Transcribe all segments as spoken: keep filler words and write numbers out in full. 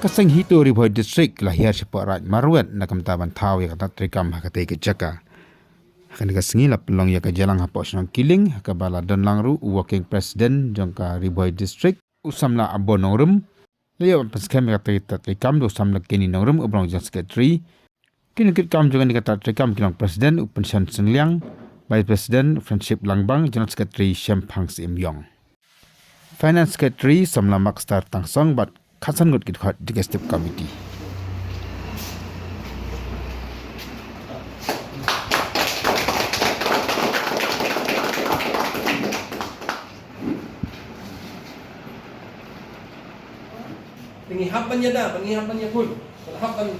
Ka seng HITO Ri Bhoi District la hiar shapoh Raid Marwet na ka bynta ban thaw ïa kata ka treikam ha katei ka jaka. Ha kane ka sngi la pynlong ïa ka jingïalang hapoh shnong Kiling, ha kaba la don lang ruh u Working President jong ka Ri Bhoi District, u samla Abo Nongrum. La ïoh ban pynskhem ïa kata ka treikam da u samla Kenny Nongrum uba long General Secretary. Ki nongkitkam jong kane ka treikam ki long President u Pynshon Sing Liang, Vice President Friendship Langbang, General Secretary Shemphang Syiem Ïong. Finance Secretary samla Markstar Tangsong bad khatsan ngut ki dkhot jong ka Executive Committee. Te ngi hap ban ïada, ban ngi hap ban ïakhun, ban hap ban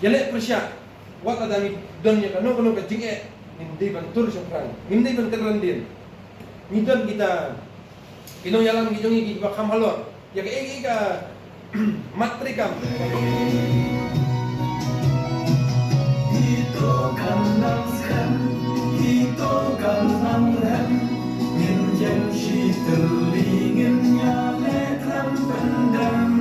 ïaleh pyrshah. Wat lada ngi don ïa kano kano ka jingeh, ngim dei ban tur shaphrang, ngim dei ban kynran dien. Ngi don kita ki nongïalam ki jong ngi kiba kham halor ïa kaei kaei ka mat treikam. Ito kan nang skhem, ito kan nang rem, ngin ïeng shi tylli, ngin ïaleh khlem pyndem.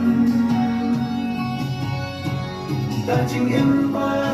Da jingim ba